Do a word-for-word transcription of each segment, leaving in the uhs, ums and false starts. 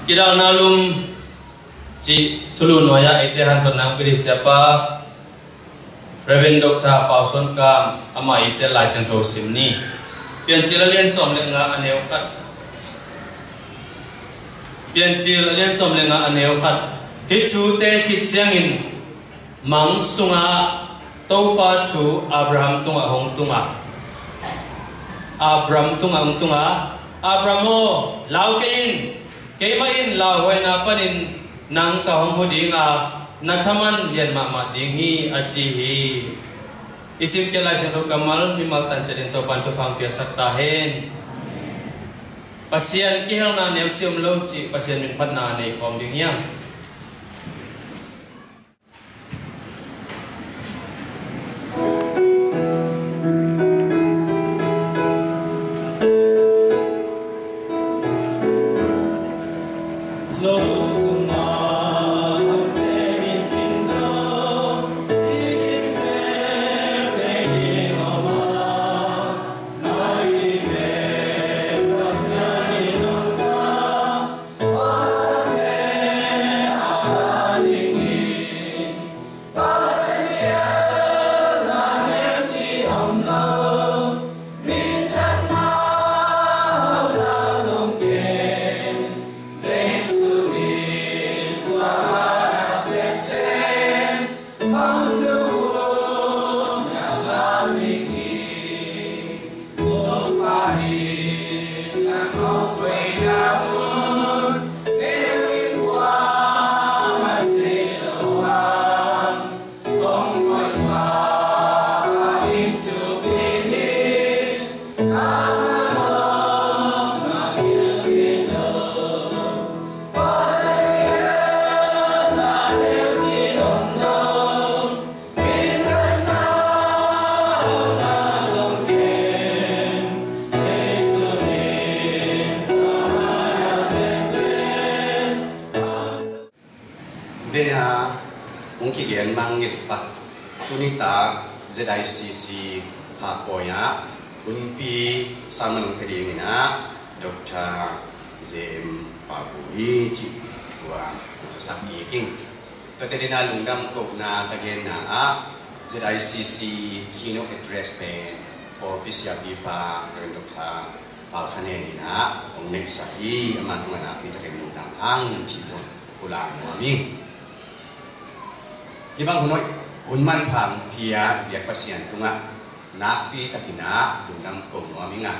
Kidalna lum cih thulu nuai-ah eite hanthawn nang pidi siapa Reverend Doctor Pau Suan Kam, amah eite Lai Siangtho sim ni. Piancil a lian sawm le nga a neu khat. Piancil a lian sawm le nga a neu khat. Hih thute khit ciangin mang sungah Topa thu Abraham tungah hong tunga, Abraham tungah hong tunga, Abraham aw, lau kei in, keimah in lauhuaina panin nang ka hong hu dinga, na thaman lian mahmah ding hi, a ci hi. I simkhiat Lai Siangtho kammal mimal tanciat in Topan thupha piaksak ta hen. Pasian kihelna neu ci om lo cih Pasian min phatna nei khawm ding hiam? Dena hong kigen mangngilh pak tuni tak Z I C C Khapawi ah hunpi sermon hong pia dingin ah Doctor J M Pabu hi cih tua hong sasak kik ing. Tuate dena lungdam kohna ka genna ah Z I C C keynote address pen pawlpi siapipa Reverend Doctor Pau Kha Nen in ah hong neihsak hi. Ama tungah nakpi takin lungdam hang cih zong pulak nuam ing. Hih bang hun hoih, hun manpha hong pia i biak Pasian tungah nakpi takin ah lungdam ko nuam ing a,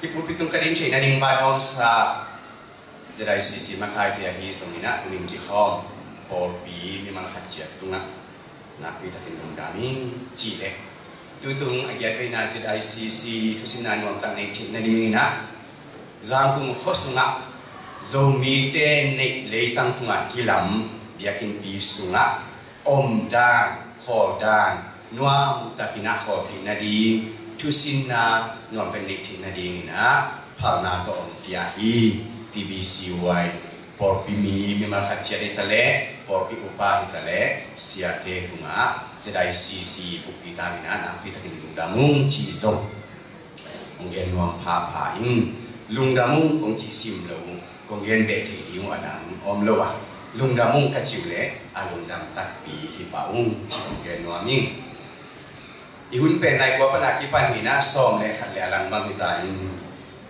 hih pulpit tung ka din theih nading vaihawmsa Z I C C makaite ahi zongin ah tunin kikhawm pawlpi mimal khat ciat tungah nakpi takin lungdam ing cih leh, tutung a giat veina Z I C C thusinna nuamtak neih theih nadingin ah Zangkung khua sungah Zomite neih leitang tungah kilam biakinnpi sungah omdan, khawldan nuamtakin ah khawl theih nading, thusinna nuamtakin neih theih nadingin ah phalna tawh hong pia hi. T B C Y pawlpi mi mimal khat ciat hi ta leh, pawlpi upa hi ta leh, siate tungah Z I C C bukpi tangin ah nakpi takin lungdam ung cih zong hong gen nuam phapha ing. Lungdam ung kong cih sim lo uh, kong gen beh theih ding uh a dang om lo a, lungdam ung ka cih uh leh a lungdam takpi hi pah ung cih hong gen nuam ing. I hun pen nai kua pan a kipan hi in ah, sawm le khat le a lang bang hi ta in,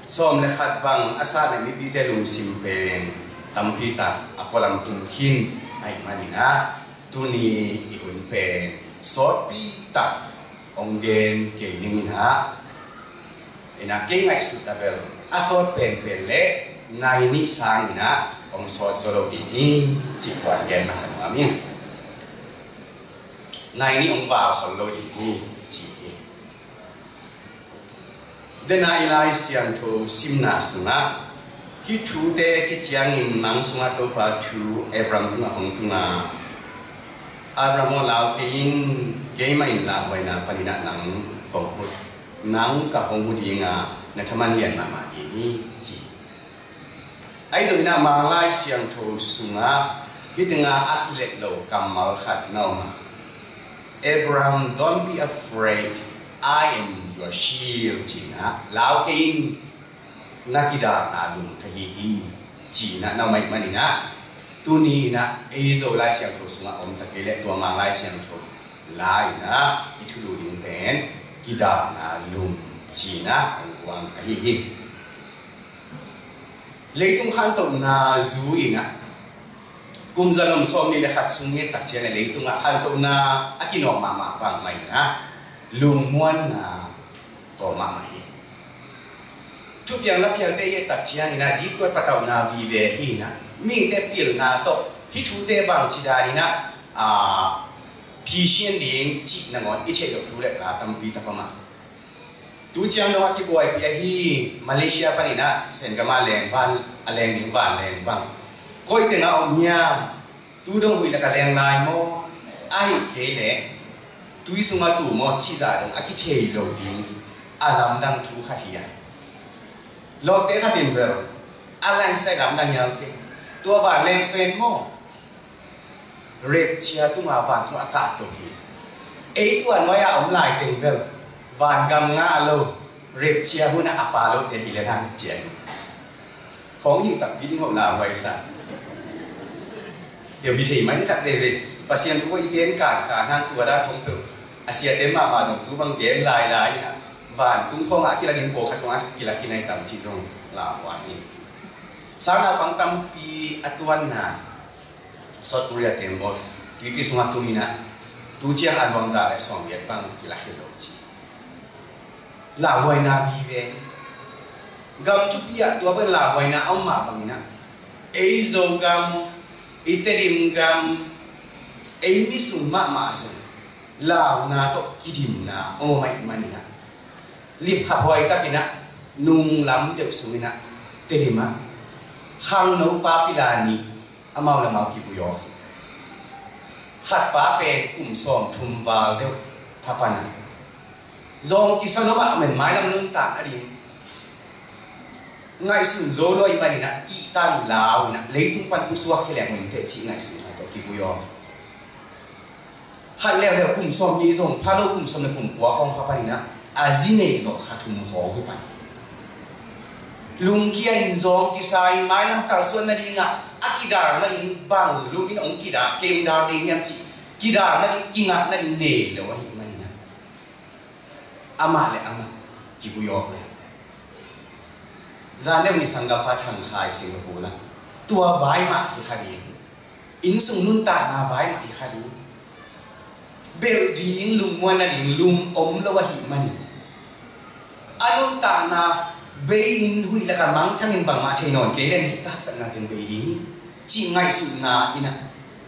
sawm le khat bang a sat le mipite lungsim pen tampi tak a pualam tung khin ahih manin ah, tuni i hun pen sawtpi tak hong gen kei ning in ah, in ah kei ngaihsut a bel a sawt penpen leh nai nih sangin ah hong sawt zaw lo ding hi cih kuan gen masa nuam ing. Nai nih hong val khol lo ding hi ci hi. Dena i Lai Siangtho simna sungah hih thute khit ciangin mang sungah Topa thu Abraham tungah hong tunga, Abraham aw, lau kei in, keimah in lauhuaina panin ah nang kong hu, nang ka hong hu dinga, na thaman lian mahmah ding hi ci. Ahi zongin ah Manglai Siangtho sungah hih tengah a kilet lo kammal khat na om a, "Abraham, don't be afraid, I am your shield," ci-in ah, "Lau kei in, na kidalna lum ka hi hi." Ci-in ah na om ahih manin ah, tuni-in ah ei Zo Lai Siangtho sungah om ta kei leh tua Mang Lai Siangtho la-in ah i thulu ding pen kidalna lum ci-in ah hong kuang ka hi hi. Leitung khantohna zu-in ah kum zanom sawmnih le khat sung i et tak ciang leh leitungah khantohna a kinawh mahmah bangmah in ah lungmuanna kawm mahmah hi. Thupiang lapiangte i et tak ciangin ah dipkuat patauhna vive hi-in ah mite pilna tawh hih thute bangci danin ah, aa, phisian ding cih nangawn i theih loh thu le la tampi tak om a. Tu ciang dong a kibuaipih ahi Malaysia panin ah Sen Gama leng van, a leng ding vanleng bang koi tengah om hiam? Tu dong huih lak a leng lai maw, ahih kei leh tui sungah tu maw cih zah dong a kithei lo ding a lamdang thu khat hi a. Lawmte khat in bel a laisai lamdang hiam kei, tua vanleng pen maw, rapture tungah vantung a kahto hi. Ei tua nuai-a om lai teng bel vangam ngah lo, rapture hun ah a pha lote hi lel hang ci hi. Khawng hih takpi ding hoh lauhuai sa. Deuh hi thei mai ni khat veve. Pasian thu i gen kan khan hang tua dan khawng peuh a siate mahmah dong tu bang gen lailai in ah vantung khawngah a kila ding pawlkhat khawngah a kila khin ahi tam cih zong lauhuai hi. Sangnaupang tampi a tuanna South Korea teng bawl tuipi sungah tum in ah tu ciang a luang za le sawmgiat bang kilak hi zo ci. Lauhuaina vive. Gam thupi ah tua bang lauhuaina a om mah bangin ah ei Zogam, i Tedim gam, ei mi sung mahmah zong launa tawh kidimna om ahih manin ah lipkhaphuai takin ah nunglam deuh sungin ah Tedim ah khangno pa pila nih amau le amau kivui aw. Khat pa pen kum sawmthum val deuh pha pan a, zawng kisa lo mah a, men mailam nuntak a ding ngaihsun zo lo ahih manin ah kihtan lau in ah leitung pan pusuak hi leng hoih inteh cih ngaihsun a tawh kivui aw. Khat leuleu kum sawmnih zong pha lo, kum sawm le kum kua khawng pha panin ah a zi nei zawh kha thum khawng hi pan. Lungkia in zawng kisa in mailam kalsuan nadingah a kidal nading bang lum in hong kidal, kei hong dal ding hiam cih kidal nading, kingak nading nei lo ahih manin ah amah le amah kivui aw le. Zan deuh ni sanggampa Thang Khai Singapore ah tua vai mah hi kha ding. Innsung nuntakna vai mah hi kha ding. Belh ding, lungmuan nading lum om lo ahih manin a nuntakna bei-in huih lakah mangthangin bangmah thei nawn kei leng hih ka haksatna teng bei ding cih ngaihsutna in ah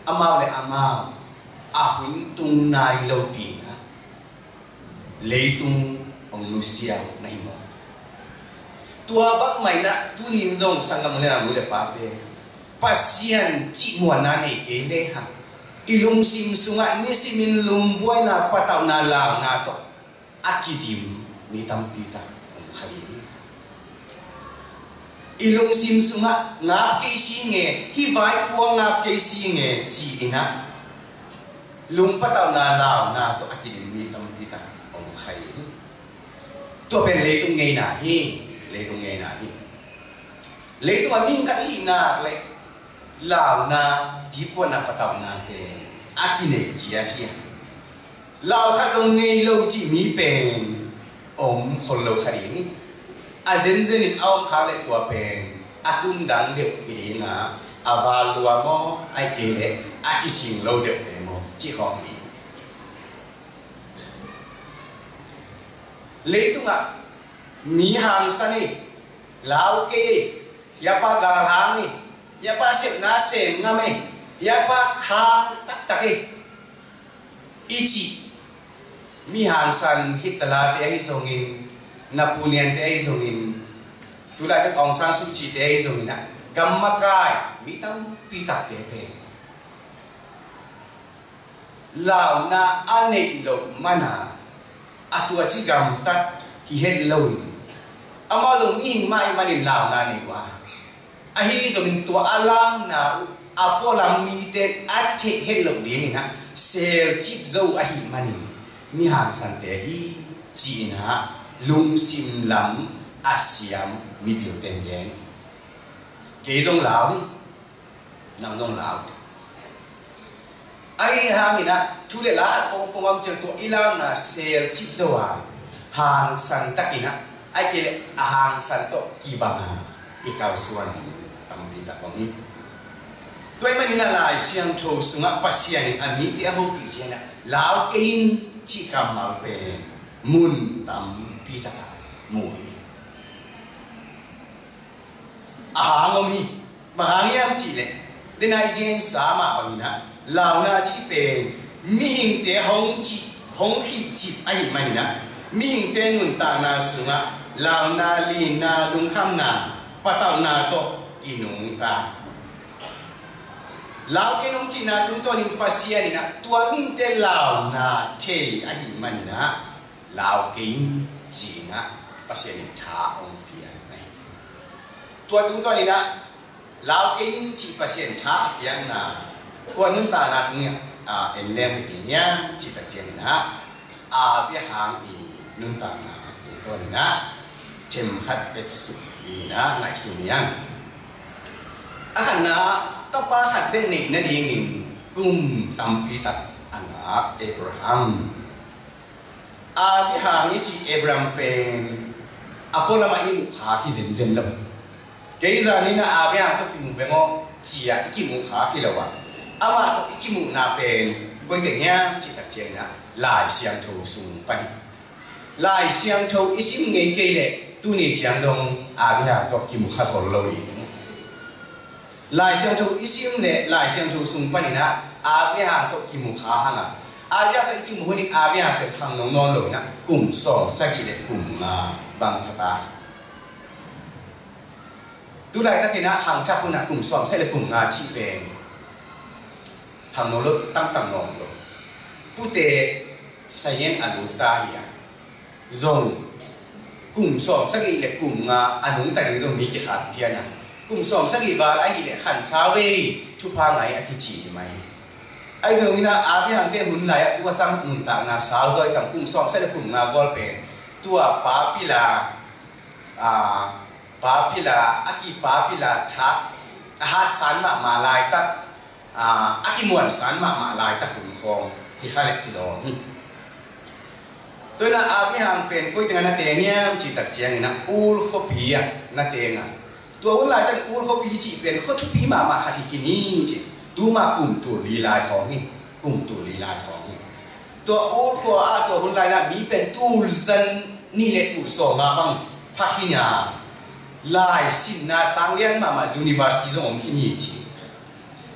amau le amau a hun tung nai lopi in ah leitung hong nusia na hi maw? Tua bangmah in ah tuni in zong sanggam u le nau, nu le pate, Pasian cih muanna nei kei lehang i lungsim sungah nisimin lungbuaina, patauhna, launa tawh a kidim mi tampi tak om kha ding hi. I lungsim sungah ngap kei si nge, hih vaipuang ngap kei si nge ci-in ah lungpatauhna, launa tawh a kidim mi tampi tak om kha hi. Tua pen leitung ngeina hi. Leitung ngeina hi. Leitung a mihing khat i hih nak leh launa, dipkuatna, patauhna pen a kinei ciat hi a, lau khat zong nei lo cih mi pen om khol lo kha ding hi. A zenzen in a om khak leh tua pen a tundang deuh hi ding a, a val lua maw, ahih kei leh a kicing lo deuhte maw cih khawng hi ding. Leitungah mi hangsan hi, lau kei hi, hiapa galhang hi, hiapa sepna sem ngam hi, hiapa hang taktak hi i cih mi hangsan Hitler-te ahi zongin, Napoleon-te ahi zongin, tulaitak Aung San Suu Kyi-te ahi zongin ah, gam makai mi tampi takte pen launa a neih loh mana a tuaci gamtat hi het loin, amau zong mihing mah ahih manin launa nei uh a, ahi zongin tua a launa uh a pualam mite a theih het loh dingin ah selcip zo uh ahih manin mi hangsante hi ci-in ah lungsim lam a siam mipilten gen. Kei zong lau hi. Nang zong lau. Ahi hangin ah thu le la khat pongpong om ciang tua i launa sel cip zo a, hangsan takin ah, ahih kei leh a hangsan tawh kibang a i kalsuan tampi tak om hi. Tua ahih manin ah Lai Siangtho sungah Pasian in a mite a hopih ciangin ah lau kei in cih kammal pen mun tampi takah mu hi. A hang om hi. Bang hang hiam cih leh, den a i gensa mah bangin ah, launa cih pen mihingte hong cih, hong khih cih ahih manin ah, mihingte nuntakna sungah launa, linna, lungkhamna, patauhna tawh kinungta. Lau kei in hong cihna tungtawnin Pasian in ah tua mihingte launa thei ahih manin ah, lau kei in ci-in ah Pasian in tha hong pia na hi. Tua tungtawnin ah lau kei in cih Pasian tha a piakna, kua nuntakna tungah en leng hi ding hiam cih tak ciangin ah, Abraham i nuntakna tungtawnin ah themkhat petsuk dingin ah ngaihsun hi hang. A khatna, tapa khat bek neih nadingin kum tampi tak a ngak Abraham. Abraham i cih Abraham pen a pualamah i muh khak hi zenzen lo. Kei zanin ah Abraham tawh kimu beng aw ci-a i kimuh khak hi lo a, amah tawh i kimuhna pen koi teng hiam cih tak ciangin ah Lai Siangtho sung pan hi. Lai Siangtho i sim ngei kei leh tuni ciang dong Abraham tawh kimu kha khol lo ding hi. Lai Siangtho i sim leh Lai Siangtho sung panin ah Abraham tawh kimu kha hang a, Abraham tawh i kimu hun in Abraham pen khangno nawn lo in ah kum sawm sagih le kum nga bang pha ta. Tu laitakin ah khangthak hun ah kum sawm sagih le kum nga cih pen khangno lo, tangtang nawn lo. Pute sayen a lut ta hi a, zong kum sawm sagih le kum nga a nungta ding zong mi kikhat pian a, kum sawm sagih val ahih leh khansau vei thupha ngai a kici hi mai. Ahi zongin ah Abraham te hun lai ah tua sang nuntakna sau zaw hi tam, kum sawm sagih le kum nga gual pen tua papila, a, papila, a kipapila thak, a hatsan mahmah laitak, a, a kimuansan mahmah laitak hun khawng hi kha leh kilawm hi. Tua in ah Abraham pen koi tengah na teng hiam cih tak ciangin ah Ur khuapi ah na teng a, tua hun laitak Ur khuapi cih pen khua thupi mahmah khat hi khin hi ci. Tuma kum tul li lai khawng hi. Kum tul li lai khawng hi. Tua Ur khua ah tua hun lai in ah mi pen tul za nih le tul sawm nga bang pha khin hi a, lai sinna sang lian mahmah university zong om khin hi ci.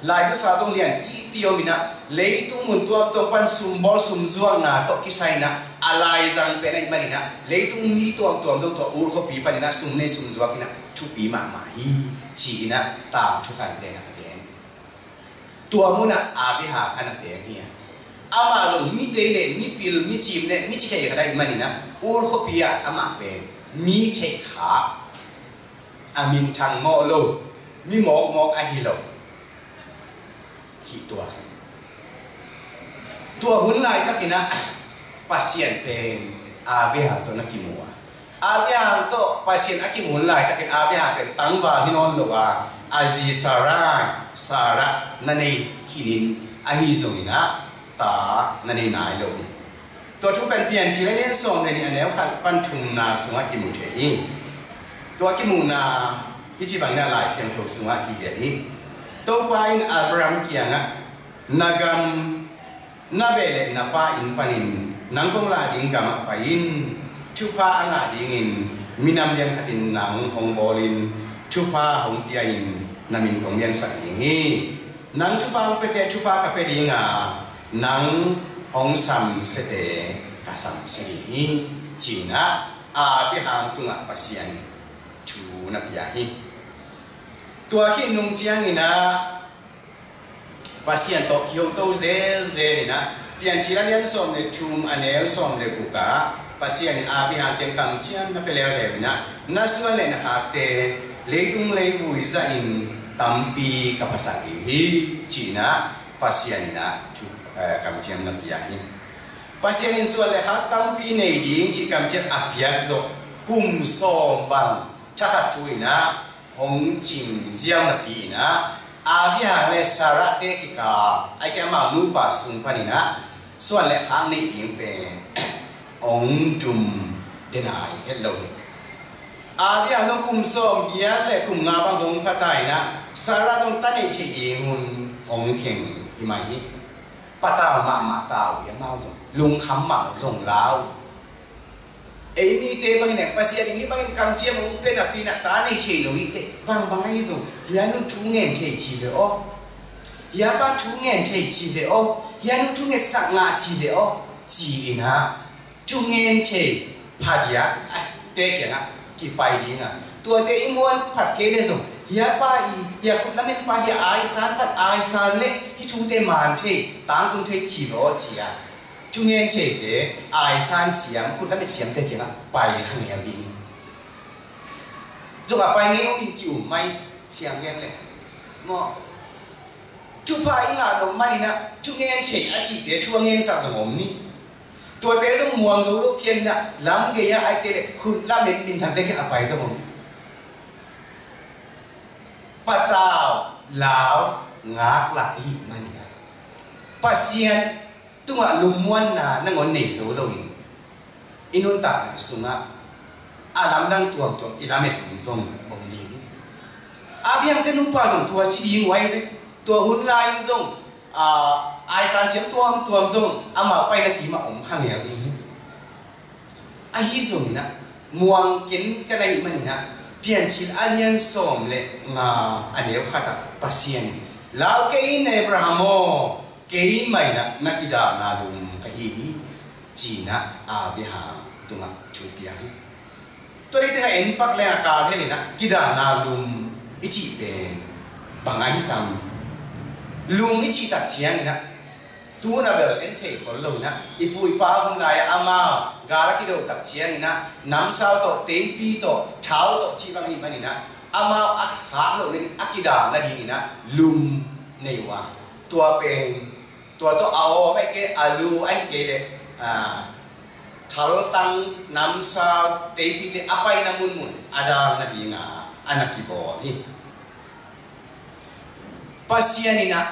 Lai busa zong lianpipi om in ah, leitung mun tuamtuam pan sumbawl sumzuakna tawh kisai in ah, a laizang pen ahih manin ah, leitung mi tuamtuam zong tua Ur khuapi panin ah sum nei sumzuak in ah thupi mahmah hi ci-in ah tangthu khante'n ah a gen. Tua munah Abraham a na teng hi a, amah zong mi tei le mi pil, mi cim le mi ci thei khat ahih manin ah, Ur khuapi ah amah pen mi theih kha, a minthang mawh lo, mi mawkmawk ahi lo hi. Tua, tua hun laitakin ah Pasian pen Abraham tawh na kimu a, Abraham tawh Pasian a kimu hun laitakin Abraham pen tangval hi nawn lo a, a zi Sarai, Sarah na nei khin in, ahi zongin ah ta na nei nai lo hi. Tua thu pen Piancil a lian sawm le nih a neu khat pan thumna sungah kimu thei hi. Tua kimuhna hih ci bangin ah Lai Siangtho sungah kigelh hi. Topa in Abraham kiangah, na gam, na beh le na pa inn panin nang kong lah ding gamah pai in, thupha a ngah dingin minam lian khatin nang hong bawlin, thupha hong pia-in na min kong liansak ding hi. Nang thupha hong piate thupha ka pia ding a, nang hong samsiate ka samsia ding hi, ci-in ah Abraham tungah Pasian in thu na pia hi. Tua khit nung ciangin ah Pasian tawh kihoto zelzel in ah, Piancil a lian sawm le thum a neu sawm le guk ah Pasian in Abraham kiang kamciam na pia leuleu in ah, na suan le na khakte leitung leivui zahin tampi ka phasak ding hi, ci-in ah Pasian in ah thu, eh, kamciam na pia hi. Pasian in suan le khak tampi nei ding cih kamciam a piak zawh kum sawm bang thakhat thu in ah hong cing ziau napi in ah, Abraham le Sarah te kikal, ahih kei leh amau nupa sung panin ah suan le khak neih ding pen hong dum denai het lo hi. Abraham zong kum sawm giat le kum nga bang hong pha ta in ah, Sarah zong ta neih theih ding hun hong kheng hi mai hi. Patau mahmah ta uh hi, amau zong lungkham mah zong lau. Ei mite bangin eh, Pasian in hih bangin kamciam hong pia napi in ah ta nei thei lo hi teh, bangbang ahi zong, hih a nu thu ngen thei ci ve aw, hih a pa thu ngen thei ci ve aw, hih a nu thu ngetsak ngah ci ve aw, ci in ah thungen thei pha dia, a, te kiangah kipai ding a. Tuate i muan phat kei le zong, hih a pa i, hih a khut lametpa hih a aisan phat, aisan le hih thute man thei, tangtung thei ci ve aw ci a, thungen theite, aisan siam, khut lamet siamte kiangah pai kha ngel ding hi. Zong a pai ngei om in ki-um mai, siam gen le maw. Thupha i ngah nop manin ah, thungen thei a cihte thu a ngensak zong om ni. Tuate zong muang zo lo phian in ah, lam gei ah ahih kei leh khut lamet minthangte kiang a pai zong om ni. Patau, lau, ngaklah i hih manin ah, Pasian tungah lungmuanna nangawn nei zo loin, i nuntakna sungah a lamdang tuamtuam i lamet hun zong om ding hi. Abraham te nupa zong tua ci ding uh ahi ve. Tua hun lai-in zong, a, aisan siam tuamtuam zong amau paina kim ah om kha ngel ding hi. Ahi zongin ah, muang kenken ahih manin ah, Piancil a lian sawm le nga, a neu khat ah Pasian in, "Lau kei in, Abraham aw, keimah in ah na kidalna lum ka hi hi," ci-in ah Abraham tungah thu pia hi. Tua hi tengah en pak leng a kal hel in ah, kidalna lum i cih pen bang ahi tam? Lum i cih tak ciangin ah, tu-in a bel en thei khol lo in ah, i pu i pa hun lai-ah amau gal a kido tak ciangin ah, namsau tawh, teipi tawh, thal tawh cih bang ahih manin ah, amau a khak loh nading, a kidal nadingin ah lum nei uh a, tua pen, tua tawh a awm ahih kei, a lu ahih kei leh, a, thaltang, namsau, teipite a paina munmun a dal nadinga a na kibawl hi. Pasian in ah,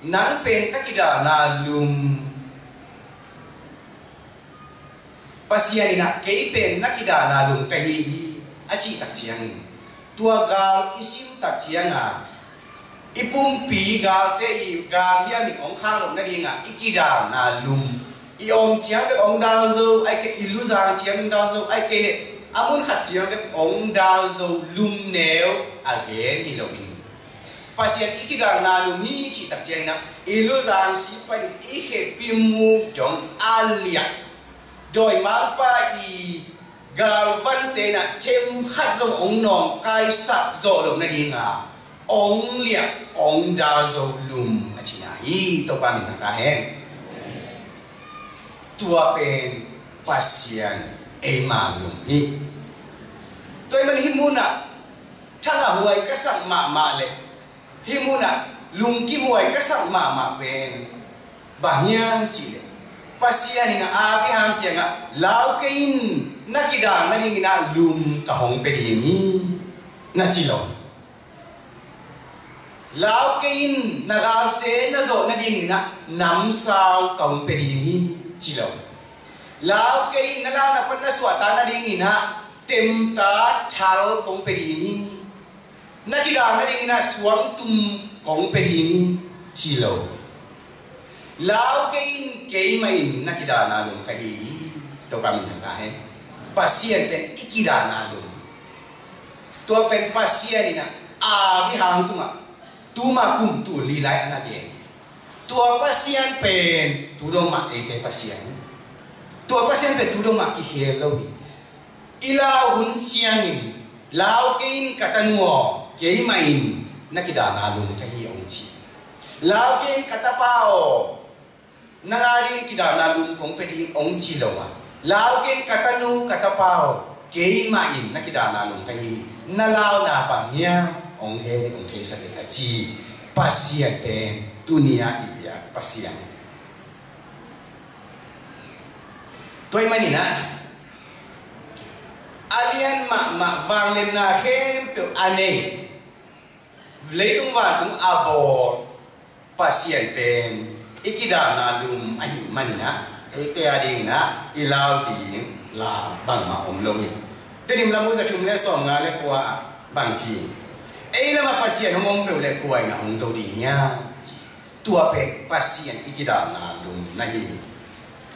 "Nang pen ka kidalna lum," Pasian in ah, "Kei pen na kidalna lum ka hi hi," a cih tak ciangin, tua gal i sim tak cianga i pumpi galte i gal hiamin hong khak loh nadinga i kidalna lum, i awm ciang bek hong dal zo, ahih kei, i luzang ciang hong dal zo, ahih kei leh a mun khat ciang bek hong dal zo lum neu a gen hi loin, Pasian i kidalna lum hi cih tak ciangin ah, i luzang sik panin i khepi muk dong a liah, dawimangpa i galvante in ah themkhat zong hong nawngkaisak zawh loh nadinga hong liah, hong dal zo lum a cihna hi. Topa min thang ta hen. Tua pen Pasian eima lum hi. Tua ahih manin hih munah thangahhuai ka sak mahmah leh, hih munah lungkimhuai ka sak mahmah pen bang hiam cih leh, Pasian in ah Abraham kiangah, "Lau kei in, na kidal nadingin ah lum ka hong pia ding hi," na ci lo. "Lau kei in, na galte na zawh nadingin ah namsau ka hong pia ding hi," ci lo. "Lau kei in, na launa pan na suahtak nadingin ah temta thal ka hong pia ding hi. Na kidal nadingin ah suangtum ka hong pia ding hi," ci lo. "Lau kei in, keimah in na kidalna lum ka hi hi." Topa min thang ta hen. Pasian pen i kidalna lum. Tua pen Pasian in ah Abraham tungah tuma kum tul li lai a na gen hi. Tua Pasian pen tu dong mah eite Pasian hi. Tua Pasian pen tu dong mah kikhel lo hi. I lau hun ciangin, "Lau kei in ka tanu aw, keimah in na kidalna lum ka hi," hong ci. "Lau kei in ka tapa aw, nang adingin kidalna lum kong pia ding," hong ci lo a, "Lau kei in ka tanu, ka tapa aw, keimah in na kidalna lum ka hi," na launa bang hiam hong gen, hong theisak in a ci. Pasian pen tuni-a i biak Pasian. Tua ahih manin ah, a lian mahmah vangliatna khempeuh a nei, leitung vantung a bawl Pasian pen i kidalna lum ahih manin ah, eite a dingin ah i lau ding la bangmah om lo hi. Tedim lam u za thum le sawmnga le kua ah bang ci, ei lamah Pasian hong om peuh leh kua in ah hong zo ding hiam ci. Tua pen Pasian i kidalna lum na hi hi.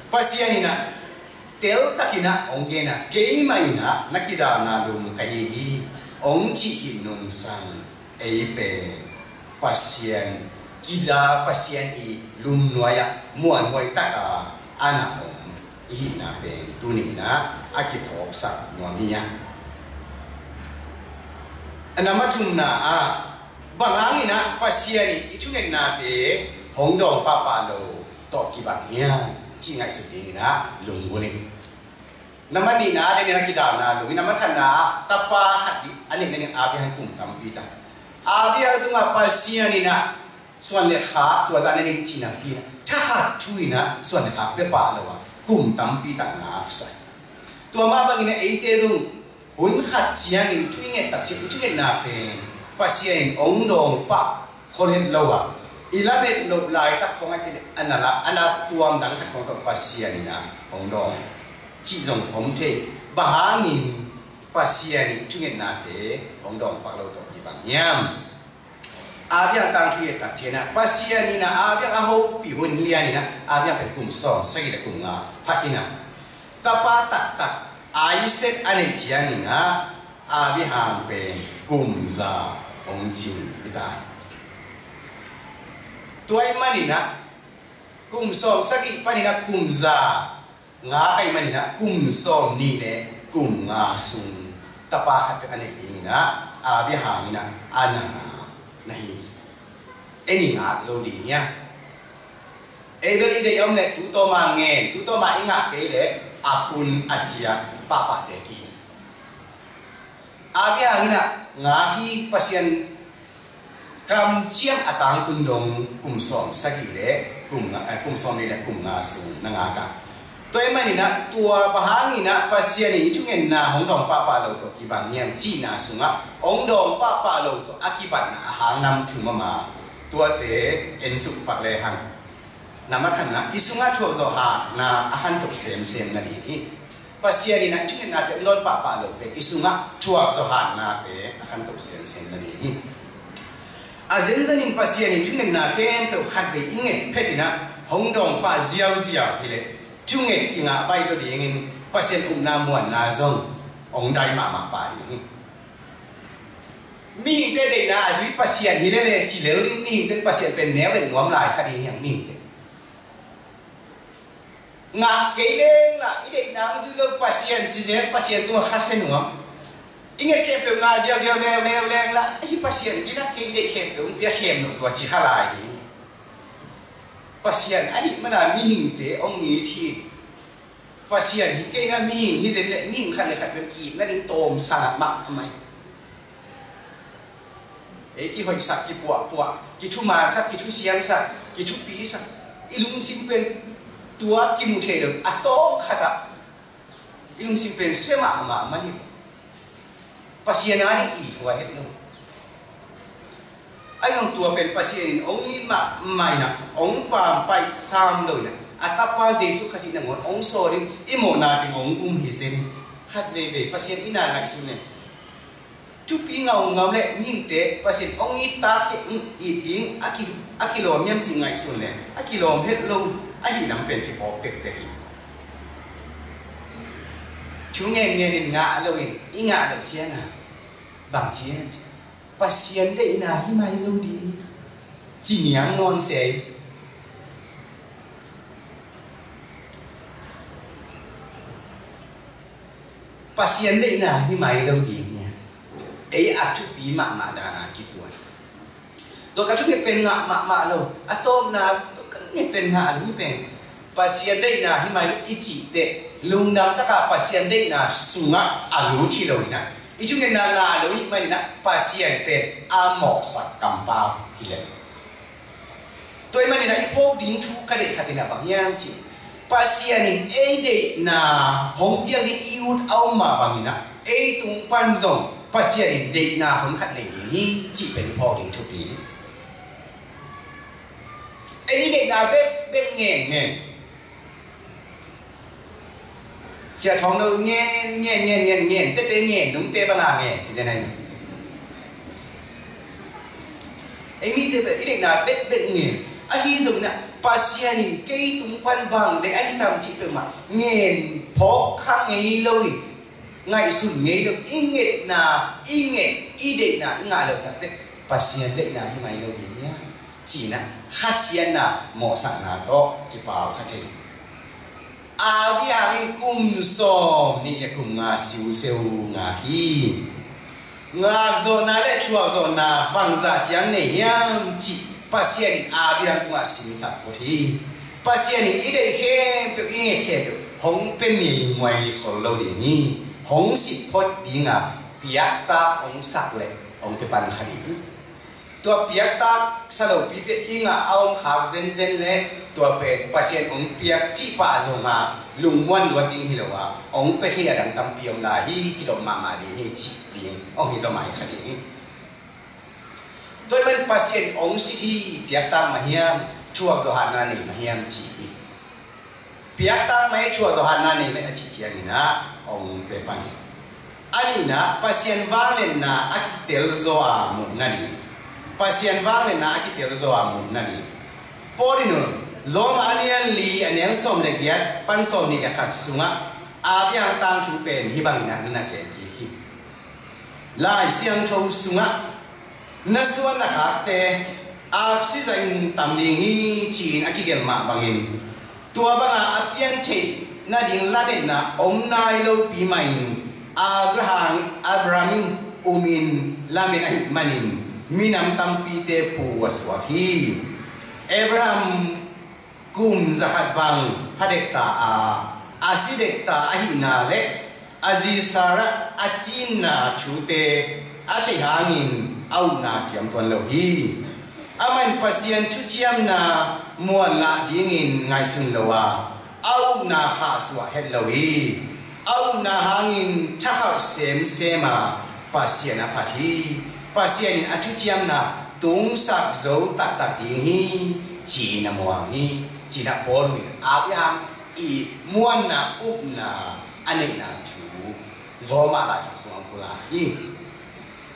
Pasian in ah teltakin ah hong gen ah, keimah in ah na kidalna lum ka hi hi, hong cih hi nungsang, ei pen Pasian kidal, Pasian i lum nuai-ah muanhuai taka a na om i hihna pen tuni in ah a kiphawksak nuam hi a. A na mathumna ah, bang hangin ah Pasian in i thungetnate hong dawng pahpah lo tawh kibang hiam cih ngaihsut dingin ah lunggulh in. Na manihna ah, den in a kidalna lum in, na makhatna ah tapa khat ding a neihna ding Abraham kum tampi tak. Abraham tungah Pasian in ah suan le khak tua zah na nei cih napi in ah, thakhat thu in ah suan le khak pia pah lo a kum tampi tak ngak sa hi. Tua mah bangin ah eite zong hun khat ciangin thu i nget tak ciang i thungetna pen Pasian in hong dawng pah khol het lo a, i lamet loh laitak khawng a kileh a na la, a na tuam dang khat khawng tawh Pasian in ah hong dawng cih zong om thei. Bang hangin Pasian in i thungetnate hong dawng pah lo tawh kibang hiam? Abraham tangthu i et tak ciangin ah, Pasian in ah Abraham a hopih hun lian in ah, Abraham pen kum sawm sagih le kum nga phak in ah, tapa taktak Isaac a neih ciangin ah, Abraham pen kum za hong cing hi ta hi. Tua ahih manin ah, kum sawm sagih panin ah kum za ngak ahih manin ah, kum sawm nih le kum nga sung tapa khat bek a neih dingin ah, Abraham in ah a na ngak na hi. En i ngak zo ding hiam? Ei bel i deih a om leh tu tawma ngen, tu tawma i ngak kei leh a phun a ciak pahpahte kihi. Abraham in ah ngak hi. Pasian kamciam a tangtun dong kum sawm sagih le kum nga, eh, kum sawm nih le kum nga sung na ngak a. Tua ahih manin ah, tua bang hangin ah Pasian in i thungetna hong dawng pahpah lo tawh kibang hiam cihna sungah, hong dawng pahpah lo tawh a kibatna a hang nam thum a om a, tuate en suk pak lehang, na makhatna, i sungah thuakzawh hatna a khantoh semsem nading hi. Pasian in ah i thungetnate hong dawng pahpah lo pen i sungah thuakzawh hatnate a khantoh semsem nading hi. A zenzen in Pasian in thungetna khempeuh khatvei i nget phet in ah hong dawng pah ziauziau hi leh, thunget kingah baih lo dingin Pasian upna muanna zong hong dai mahmah pah ding hi. Mihingte deihna a zui Pasian hi lele ci lel ding, mihingte Pasian pen neu en nuam lai kha ding hi hang mihingte. Ngak kei leng lah i deihna hong zui lo Pasian ci zel, Pasian tungah khasia nuam. I nget khempeuh ngah ziauziau leuleu leng lah, hi Pasian ding a, kei deih khempeuh hong pia khem lo lua ci kha lai ding. Pasian ahih mana mihingte hong it hi. Pasian hi kei na mihing hi zen leh mihing khat le khat pen ki-itna ding tawmsa mahmah hi. Ei kihoihsak, kipuahpuah, kithumansak, kithusiamsak, kithupisak, i lungsim pen tua kimu thei lo a tawm khat ah i lungsim pen sia mahmah mah hi. Pasian a ding ithuai het lo. Ahi zong tua pen Pasian in hong it mahmah in ah, hong paampaih sam lo in ah, a tapa Jesu Khazih nangawn hong sawl in, i mawhna teng hong gum hi zen. Khat veivei Pasian itna ngaihsun leh, thupi ngaungau leh mihingte Pasian hong it tak hi, it ding a ki, a kilawm hiam cih ngaihsun leh a kilawm het lo. Ahih lam pen kiphawk tektek hi. Thu ngenngen in ngah loin i ngah loh ciangin bang ci hiam cih leh, Pasian deihna hi mai lo ding hi, ci niang nawn se. Pasian deihna hi mai lo ding hi. Ei a thupi mahmah dan a kituan. Tua ka thunget pen ngah mahmah lo, a tawpna ka thunget pen ngah lo hi pen, Pasian deihna hi mai lo i cih teh, lungdam taka Pasian deihna sungah a lut hi lo in ah, i thungetna ngah lo hi manin ah, Pasian pen a mawhsak kampau hi lel. Tua ahih manin ah i phawk ding thu ka deih khat in ah bang hiam cih leh, Pasian in ei deihna hong piak ding i ut a om mah bangin ah, Ei tung pan zong Pasian in deihna hun khat nei ding hi cih pen i phawk ding thupi. Ei deihna bekbek ngen ngen. Sia Thawng No ngen ngen ngen ngen ngen tete ngen nungte banga ngen ci zen ahi. Ei mite pen i deihna bekbek ngen. Ahi zongin ah Pasian in kei tung pan bang deih ahi tam cih peuhmah ngen phawk kha ngei lo in, ngaihsun ngei lo, i ngetna, i nget, i deihna i ngah lo takte Pasian deihna hi mai lo ding hiam? Ci-in ah khasiatna mawhsakna tawh kipau kha thei. Abraham in kum sawm nih le kum nga siuseu ngak hi. Ngakzawhna le thuakzawhna bangzah ciang nei hiam cih Pasian in Abraham tungah sinsak phot hi. Pasian in i deih khempeuh, i nget khempeuh hong pia ngei muai khol lo ding hi. Hong sik phot dinga piaktak hong sak le hong pia pan kha ding hi. Tua piaktak sa lopi pia i ngah a om khak zenzen le tua pen Pasian hong piak cih pah zonga lungmuan luat ding hi lo a, hong pia thei a dang tampi om lai hi, kidop mahmah ding hi cih ding hong hi zaw mai kha ding hi. Tua ahih manin Pasian hong sik hi, piaktak mah hiam, thuakzawh hatna nei mah hiam ci hi. Piaktak mah hi, thuakzawh hatna nei mah hi a cih ciangin ah hong pia pan hi. A nihna, Pasian vangliatna a kitel zaw a muhna ding. Pasian vangliatna a kitel zaw a muhna ding. Paul in Rom a lian li a neu sawm le giat pan sawm nih le khat sungah Abraham tangthu pen hih bangin ah na na gen kik hi. Lai Siangtho sungah na suan na khakte aksi zahin tam ding hi ci-in a kigelh mah bangin, tua banga a pian theih nading lametna om nai lopi mahin Abraham, Abraham in umin lamet ahih manin minam tampite pu a suak hi. Abraham kum zakhat bang pha dekta a, a si dekta ahihna le a zi Sarah a cinna thute a theih hangin a upna kiam tuan lo hi. Amah in Pasian thuciamna muanlah dingin ngaihsun lo a, a upna khahsuah het lo hi. A upna hangin thakhauh semsem a Pasian a phat hi. Pasian in a thuciamna tungsak zo taktak ding hi ci-in a muang hi. Ci-in ah Paul in Abraham i muanna upna a neihna thu Rom a laikhak sungah pulak hi.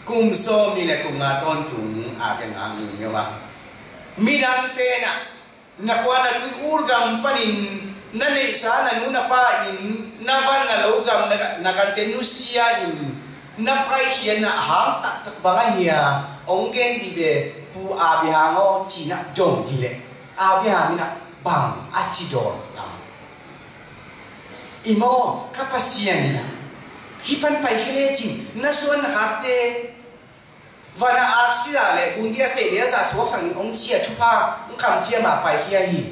Kum sawm nih le kum nga tawntung a pian ngak ning meuh a, midangte na na khua na tui ul gam panin na neihsa na nu na pa in na van na lo gam na, na kante nusia in na paikhiatna a hang taktak bang ahi a, hong gen dih ve Pu Abraham aw ci-in ah dong hileh Abraham in ah bang a ci dawn tam? I maw, ka Pasian in ah hih pan paikhia lecin na suan na khakte van a aksi a le gundia seh nia zah suaksak ning hong ci a thupha hong kamciam a paikhia hi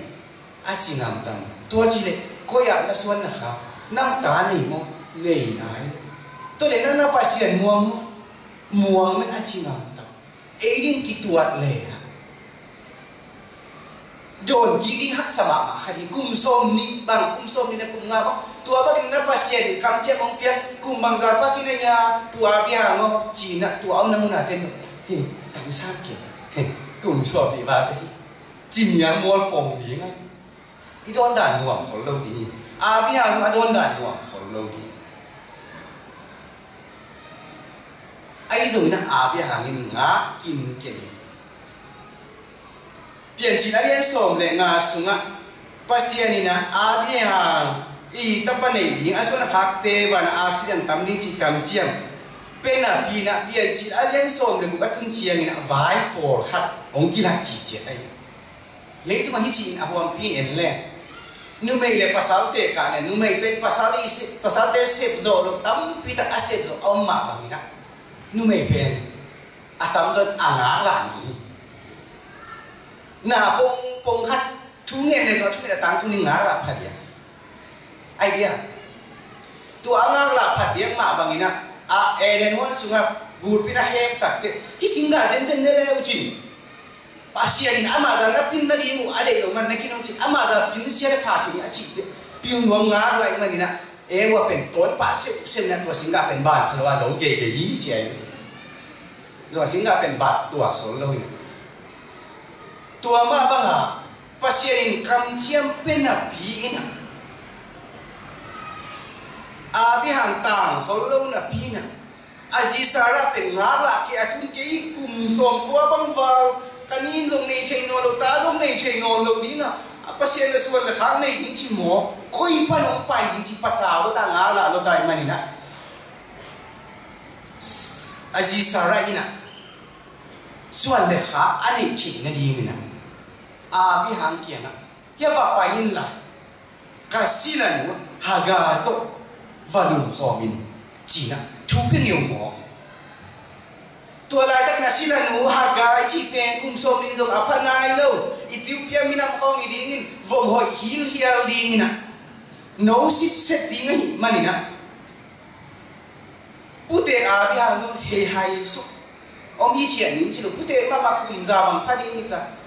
a ci ngam tam? Tua ci leh koi ah na suan na khak, nang ta nei maw? Nei nai lo. Tua leh nang na Pasian muang maw? Muang mah a ci ngam tam? Ei ding kituat leh dawn kik ding haksa mahmah khat hi. Kum sawm nih bang, kum sawm nih le kum nga bang, tua bangin na Pasian in kamciam hong piak kum bangzah pha khin a hia Pu Abraham aw ci-in ah tua a omna mun a ten hi. Kamsang kei. Kum sawm nih bang te hi. Ci-in a mual pong ding a, i dawn dan nuam khol lo ding hi. Abraham zong a dawn dan nuam khol lo ding hi. Ahi zongin ah Abraham in ngak kinken hi. Piancil a lian sawm le nga sungah Pasian in ah Abraham i tapa neih ding a suan a khakte van a aksi zah tam ding cih kamciam pia napi-in ah Piancil a lian sawm le guk a tun ciangin ah vai pawlkhat hong kilak ciciat ahi. Leitungah hih ci-in a huampi in en le, numei le pasalte kah le numei pen pasal i se-, pasalte sep zawh loh tampi tak a sep zawh a om mah bangin ah numei pen a tamzaw in a ngaklah ning hi. Na pongpong khat thu ngen le tua thu ngen a tangthu ning ngaklah pha diak. Ai diak. Tua a ngaklah pha diak mah bangin ah a Eden huan sungah gulpi na khep takteh hih singgah zenzen ne le uh cin, Pasian in amah zah na pin nading uh a deih loh man na kin hong cih, amah zah pin sia le pha thei ning a cih teh pil nuam ngaklah ih manin ah Eva pen tawn pah seuhseuh na, tua singgah pen ban kha lo a, lo keikei hi ci a hi. Tua singgah pen bat tuak khol lo hi na. Tua mah banga Pasian in kamciam pia napi in a, Abraham tangkhol lo napi in a, a zi Sarah pen ngaklah kei a, tun kei kum sawmkua bang val, ka ni in zong nei thei nawn lo, ta zong nei thei nawn lo ding a, a Pasian le suan le khak nei ding ci maw, koi pan hong pai ding ci patau lo ta, ngaklah lo ta ahih manin a, a zi Sarah in a suan le khak a neih theih nadingin a, Abraham kiangah, hia va pai inla, ka silanu Hagar tawh va lumkhawm in, ci-in a thu pia ngeu mawk. Tua laitakin a silanu Hagar i cih pen kum sawmnih zong a pha nai lo, Ethiopia minam khawng hi dingin vom hoih hilhial dingin a, no sitset ding ahih manin a, pute Abraham zong hei hai suk. Hong hithiat ning ci lo, pute mahmah kum za bang pha ding hi ta.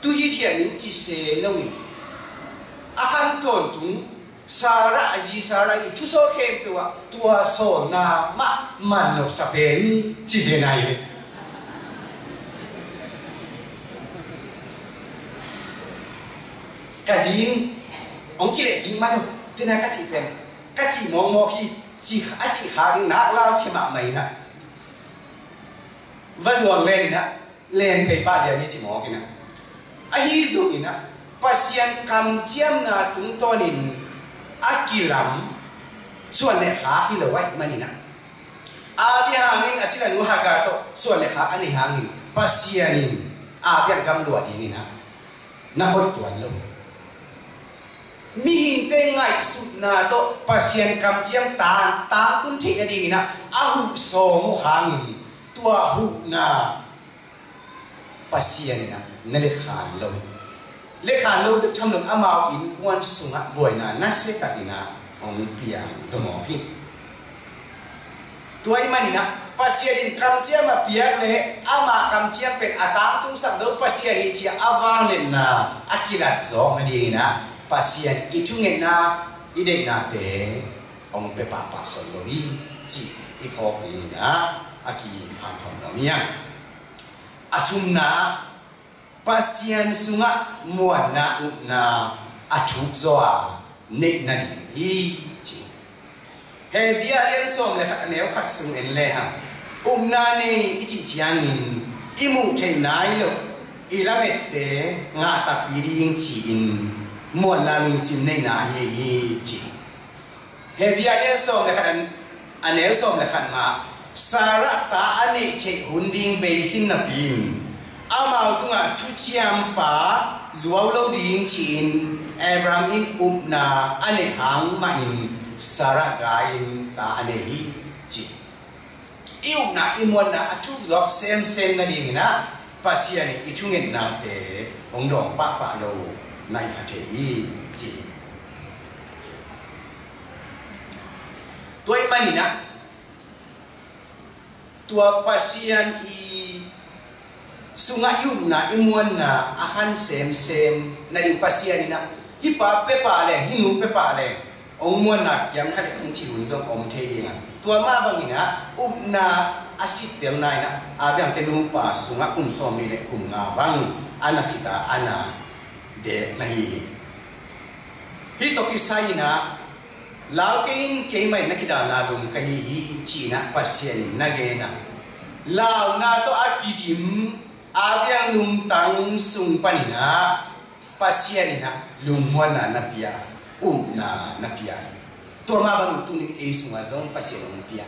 Tu hithiat ning ci se lo in, a khan tawntung Sarah, a zi Sarah i thusawl khempeuh ah tua sawlna mah man nopsa pen hi ci zen ahi ve. Ka zi in hong kileh kik mah lo, tena ka cih pen ka cih mawkmawk hi, ci, a cih khak in nak lau khia mahmah in a, va zuang len in a, len pei pah lian hi ci mawk in a. Ahi zongin a, Pasian kamciamna tungtawnin a kilam suan le khak hi lo ahih manin a, Abraham in a silanu Hagar tawh suan le khak a neih hangin Pasian in Abraham gam luah dingin a na koih tuan lo. Mihingte ngaihsutna tawh Pasian kamciam tang, tangtun theih nadingin a, a huh sawm uh hangin tua huhna Pasian in a na letkhan lo hi. Letkhan lo bek tham lo, amau innkuan sungah buaina nasia takin a hong piang zaw mawk hi. Tua ahih manin a, Pasian in kamciam a piak le amah kamciam pen a tangtungsak zo Pasian hi ci-a a vangliatna a kilat zawk nadingin a, Pasian i thungetna, i deihnate hong pia pahpah khol lo hi cih i phawk dingin a, a kihanthawn nuam hi hang. A thumna, Pasian sungah muanna, upna a thuk zaw a neih nading hi ci. Hebru a lian sawm le khat, a neu khat sung en lehang, upna nei i cih ciangin i muh theih nai loh i lamette ngah takpi ding ci-in muanna lungsim neihna ahi hi ci. Hebru a lian sawm le khat, a neu sawm le khat mah, Sarah ta a neih theih hun ding bei khin napi-in amau tungah thuciampa zuau lo ding ci-in Abraham in upna a neih hang mahin Sarah gai-in ta a nei hi ci. I upna, i muanna a thuk zawk semsem nadingin a, Pasian in i thungetnate hong dawng pahpah lo na hi kha thei hi ci. Tua ahih manin a, tua Pasian i sungah i upna, i muanna a khan semsem nading Pasian in a, hih pa pia pah leng, hih nu pia pah leng, hong muanna kiam kha leh hong ci hun zong om thei ding a. Tua mah bangin a, upna a sittelna in a, Abraham te nupa sungah kum sawmnih le kum nga bang a na sit a, a na dek na hi hi. Hih tawh kisai in a, lau kei in, keimah in na kidalna lum ka hi hi ci-in a Pasian in na gen a, launa tawh a kidim Abraham lungtang sung panin a, Pasian in a lungmuanna na pia, upna na pia. Tua mah bangin tuni-in ei sungah zong Pasian hong pia.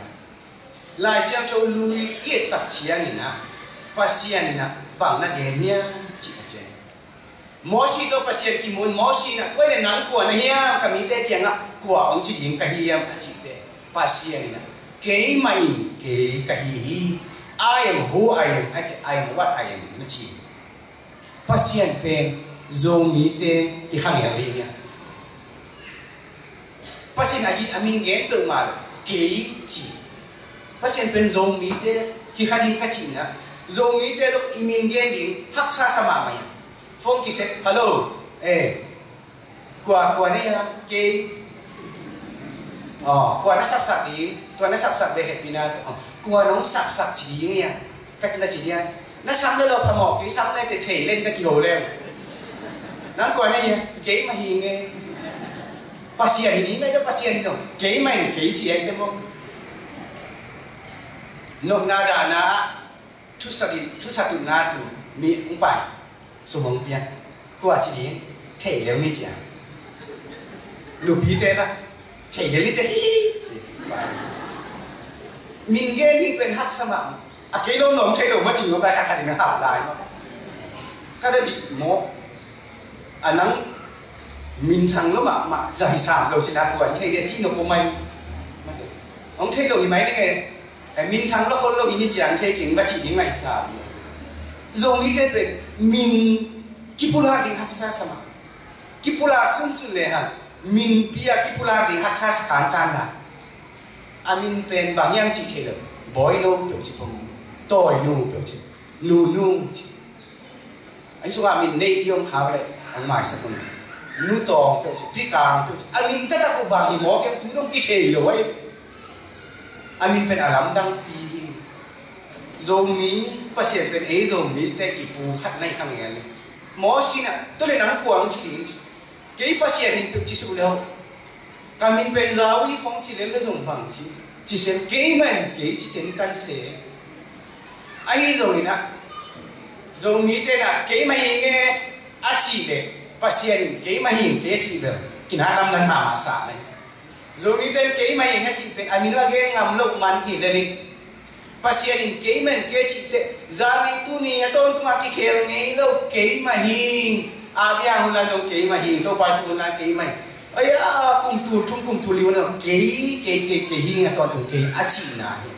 Lai Siangtho lui i et tak ciangin a, Pasian in a bang na gen hiam cih tak ciangin, Mosi tawh Pasian kimu in, Mosi in a, tua leh nang kua na hiam, ka mite kiangah kua hong ci ding ka hiam a cih teh, Pasian in a, keimah in kei ka hi hi. I am who I am, I am what I am, na ci. Pasian pen Zomite hi kha ngel hi nia. Pasian a min gen peuhmah lo, kei ci. Pasian pen Zomite hi kha ding ka cihna, Zomite lo i min gen ding haksa sa mahmah hi. Phone kisep, hello, eh, kua kua na hia, kei Aw, kua na sapsak ding, tua na sapsak ve hehpihna, aw, kua nong sapsak ci ding ia, ka na ci dia. Na sam le lo phamawh, kei sam le te thei len ta kiho le. Nang kua na ia, kei mah hi nge. Pasian hi ding, na ia Pasian hi dong. Kei mah in kei ci ai te maw. Nopna dahna ah, thusat in, thusat utna tu mi hong pai. Sum hong pia. Kua ci ding, thei lel ni cia. Lupite ba, thei lel ni cia, hi hi ci. Min gen ni pen haksa mah. A kei lawm lawm thei lo mah ci ngawm lai khat khat in a hap lai mah. Ka da dih maw. A nang minthang lo mahmah za hi sam lo cin a kuan thei dia ci nop uh mai. Hong thei lo hi mai ding e. Minthang lo khol lo hi ni ciang thei keng va ci ding ngai sam lo. Zomite pen min kipulak ding haksa sa mah. Kipulak sunsun le hang min pia kipulak ding haksa sa kangkang la. A min pen bang hiam cih thei lo. Bawi no peuh ci pong. Tawi nu peuh ci. Nu nu ci. A inn sungah min nei i om khau le ang maisak un. Nu tawng peuh ci, pi kang peuh ci. A min taktak uh bang hi maw kiam tu dong kithei lo ai. A min pen a lamdang pi hi. Zomi Pasian pen ei Zomi te i pu khat nai khang e a li. Maw sinah, tu le nang kuang ci ding ci. Kei Pasian in peuh ci suk le ho. Ka min pen Lau hi khong ci lel le zong bang ci. Ci sem kei man kei ci tentan se. Ahi zongin ah, Zomite na kei mah hi nge a cih le Pasian in kei mah hi nge a cih bel kinah lamdan mahmah sa mai. Zomite in kei mah hi nge a cih pen a min uh a gen ngam loh man hi le ning. Pasian in kei man kei cihte, zani tuni a tawntungah kikhel ngei lo kei mah hi. A bia hun lai zong kei mah hi, Topa sung hun lai kei mah hi. Aya, kum tul thum kum tul li hun lai kei, kei, kei, kei hi, a tawntung kei a cihna hi.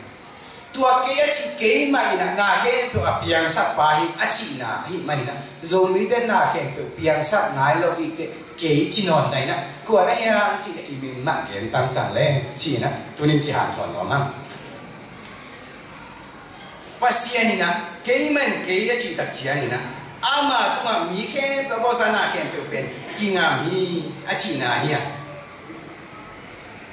Tua kei a cih kei mah inah na khempeuh a piangsak pa hi a cihna ahi maninah Zomite na khempeuh piangsak nai lo ihte kei ci nawn dainah kua na hiam cih le i min mah gen tangtang le cinah tunin kihanthawn nuam hang. Pasian inah kei man kei a cihtak cianginah ama tungah mi khempeuh a bawlsa na khempeuh pen kingam hi a cihna hi a.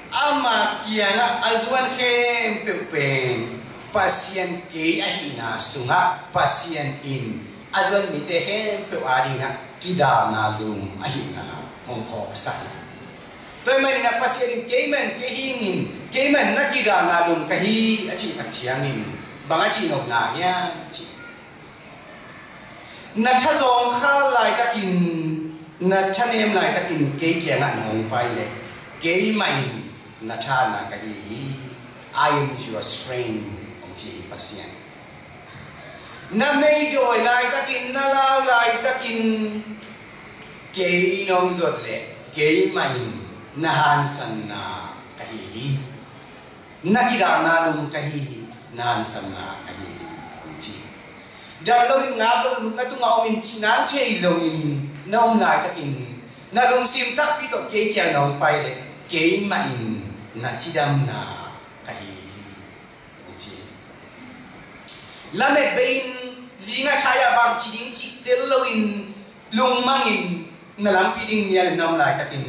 Ama kiangah a zuan khempeuh pen Pasian kei ahihna sungah Pasian in a zuan mite khempeuh adingah kidalna lum ahihna hong phawksak hi. Tua ahih maninah Pasian in kei man kei hi ingin kei man na kidalna lum ka hi a cihtak ciangin bang a cihnopna hiam cih? Na tha zawngkhal laitakin na thanem laitakin kei kiangah na hong pai leh keimah in na thahatna ka hi hi. I am your strength, hong ci hi Pasian. Na meidawi laitakin na lau laitakin kei nong zuat leh keimah in na hansanna ka hi hi. Na kidalna lum ka hi hi, na hansanna ka hi hi, hong ci. Dam loin ngap loin lum na tungah om in cih nang thei loin na om laitakin na lungsim takpi tawh kei kiang na hong pai leh keimah in na cidamna ka hi hi, hong ci. Lamet bei-in zingah thai-ah bang ci ding cih tel loin lungmangin na lampi ding nial in na om laitakin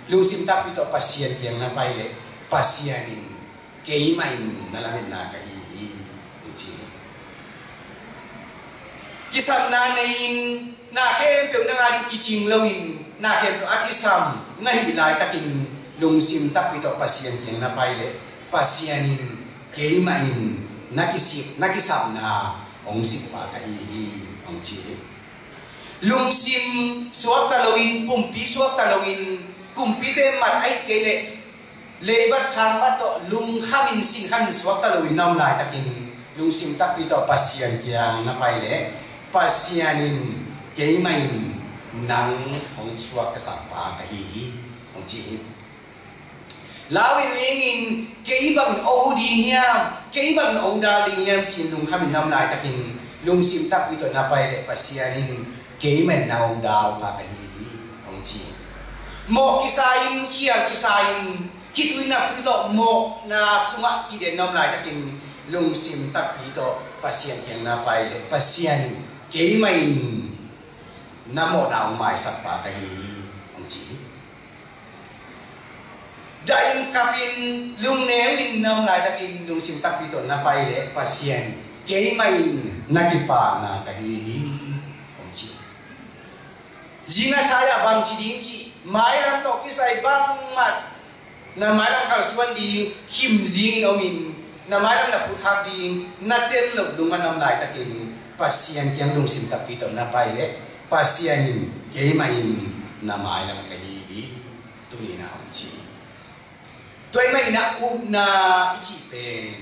lungsim takpi tawh Pasian kiang na pai leh Pasian in keimah in na lametna ka hi hi, hong ci hi. Kisapna nei-in na khempeuh na ngah ding kicing loin na khempeuh a kisam na hih laitakin lungsim takpi tawh Pasian kiang na pai leh Pasian in keimah in na kisik na kisapna hong sikpa ka hi hi, hong ci hi. Lungsim suakta loin pumpi suakta loin kumpite mat ahih kei leh leibat thangbat tawh lungkhamin sinkhamin suakta loin na om laitakin lungsim takpi tawh Pasian kiang na pai leh Pasian in keimah in nang hong suaktasak pa ka hi hi, hong ci hi. Lau in lingin kei bangin hong hu ding hiam, kei bangin hong dal ding hiam ci-in lungkhamin na om laitakin lungsim takpi tawh na pai leh Pasian in keimah in nang hong dalpa ka hi hi, hong ci hi. Mawh kisa-in khial kisa-in khitui nakpi tawh mawhna sungah kiden na om laitakin lungsim takpi tawh Pasian kiang na pai leh Pasian in keimah in na mawhna hong maisakpa ka hi hi, hong ci hi. Dah in kap in, lungneu in na om laitakin lungsim takpi tawh na pai leh Pasian, keimah in na kipakna ka hi hi, hong ci. Zing a thai ah bangci ding cih, mailam tawh kisai bangmah na mailam kalsuan ding, khim zingin om in, na mailam na phutkhak ding, na tel loh lungmuan na om laitakin Pasian kiang lungsim takpi tawh na pai leh Pasian in, keimah in na mailam ka hi hi, tuni-in ah hong ci. Tua ahih manin ah upna i cih pen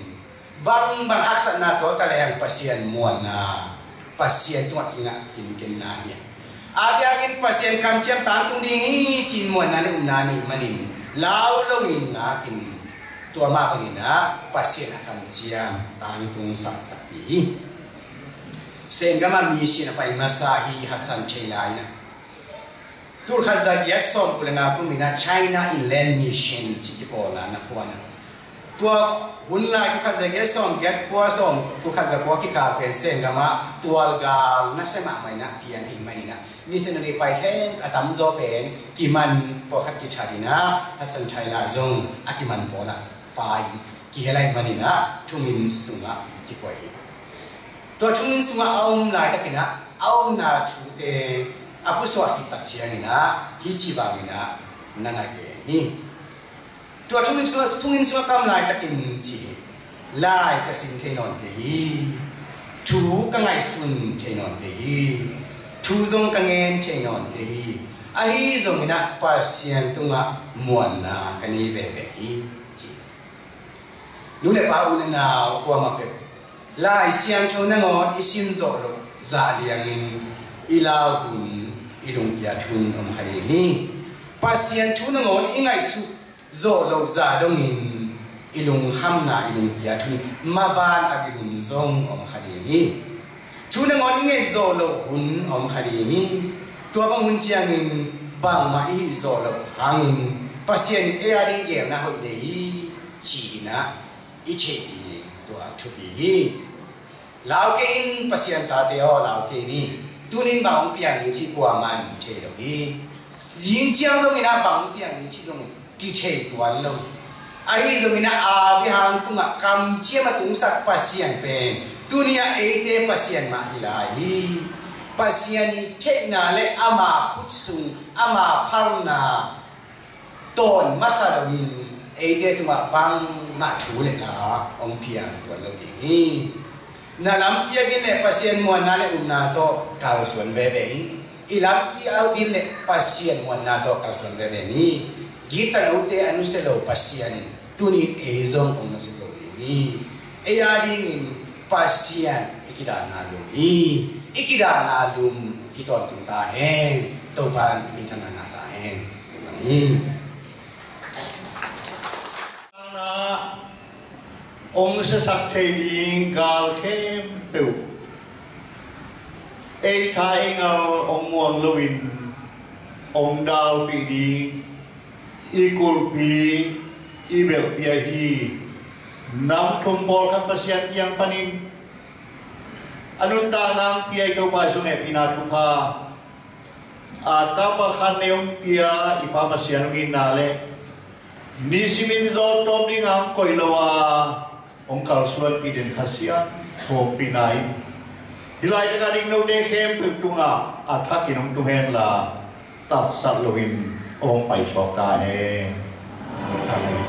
bangbang haksatna tuak ta leng Pasian muanna, Pasian tungah kingah kinkenna hi a, a biakinn Pasian kamciam tangtung ding hi ci-in muanna le upna nei manin lau loin ngakin, tua mah bangin ah Pasian a kamciam tangtungsak takpi hi. Sengama mission a pai masa hi Hudson Taylor in ah, tulkhat zagiat sawmguk le nga kum in ah China Inland Mission cih kipawlna na phuan a, tua hun lai tulkhat zagiat sawmgiat kua, sawm, tulkhat zakua kikal pen Sengama tualgal nasia mahmah in ah piang ahih manin ah missionary pai khempeuh a tamzaw pen kiman, pawlkhat kithat in ah Hudson Taylor zong a kiman pawl ah pai, kihel ahih manin ah thungen sungah kikoih hi. Tua thungen sungah a om laitakin ah a omna thute a pusuah khit tak ciangin ah hih ci bangin ah na na gen hi. Tua thungen sungah, thungen sungah ka om laitakin ci hi, lai ka sim thei nawn kei hi, thu ka ngaihsun thei nawn kei hi, thu zong ka ngen thei nawn kei hi, ahi zongin ah Pasian tungah muanna ka nei veve hi, ci. Nu le pa, u le nau kuamah peuh, Lai Siangtho nangawn i sim zawh loh zah liangin i lau hun, i lungkiat hun om kha ding hi. Pasian thu nangawn i ngaihsut zawh loh zah dongin i lungkhamna, i lungkiat hun maban a vil hun zong om kha ding hi. Thu nangawn i nget zawh loh hun om kha ding hi. Tua bang hun ciangin bangmah i hih zawh loh hangin Pasian in ei a ding geelna hoih nei hi ci-in ah i theih ding tua thupi hi. Lau kei in, Pasian tate aw, lau kei ni. Tuni-in bang hong piang ding cih kuamah in thei lo hi. Zing ciang zongin ah bang hong piang ding cih zong kithei tuan lo. Ahi zongin ah a bia hang tungah kamciam a tungsak Pasian pen tuni-ah eite Pasian mah hi lai hi. Pasian i theihna le ama khut sung, ama phalna tawn masa loin eite tungah bangmah thu le la hong piang tuan lo ding hi. Na lampi a bil le Pasian muanna le upna tawh kalsuan veve in. I lampi a bil le Pasian muanna tawh kalsuan veve ni. Gitlote a nusia lo Pasian in tuni-in ei zong hong nusia lo ding hi. Ei a dingin Pasian i kidahna lum hi. I kidahna lum hi tawntung ta hen. Topa minthanna ngah ta hen. Tua hi. Hong siasak thei ding gal khempeuh ei tha ei ngal hong muang loin hong dalpih ding i kulhpi, i belhpi ahi nam thum pawlkhat Pasian kiang panin a nuntakna hong pia i Topa Jesu hehpihna thupha, a tapa khat ne hong pia i Pa Pasian hong itna le nisimin zawltawm ding a hong koih lo a hong kalsuanpih den Kha Siangtho hopihna in hih laitak a ding note khempeuh tungah a thakin hong tung henla, tatsat loin hong paisuak ta hen. Amen.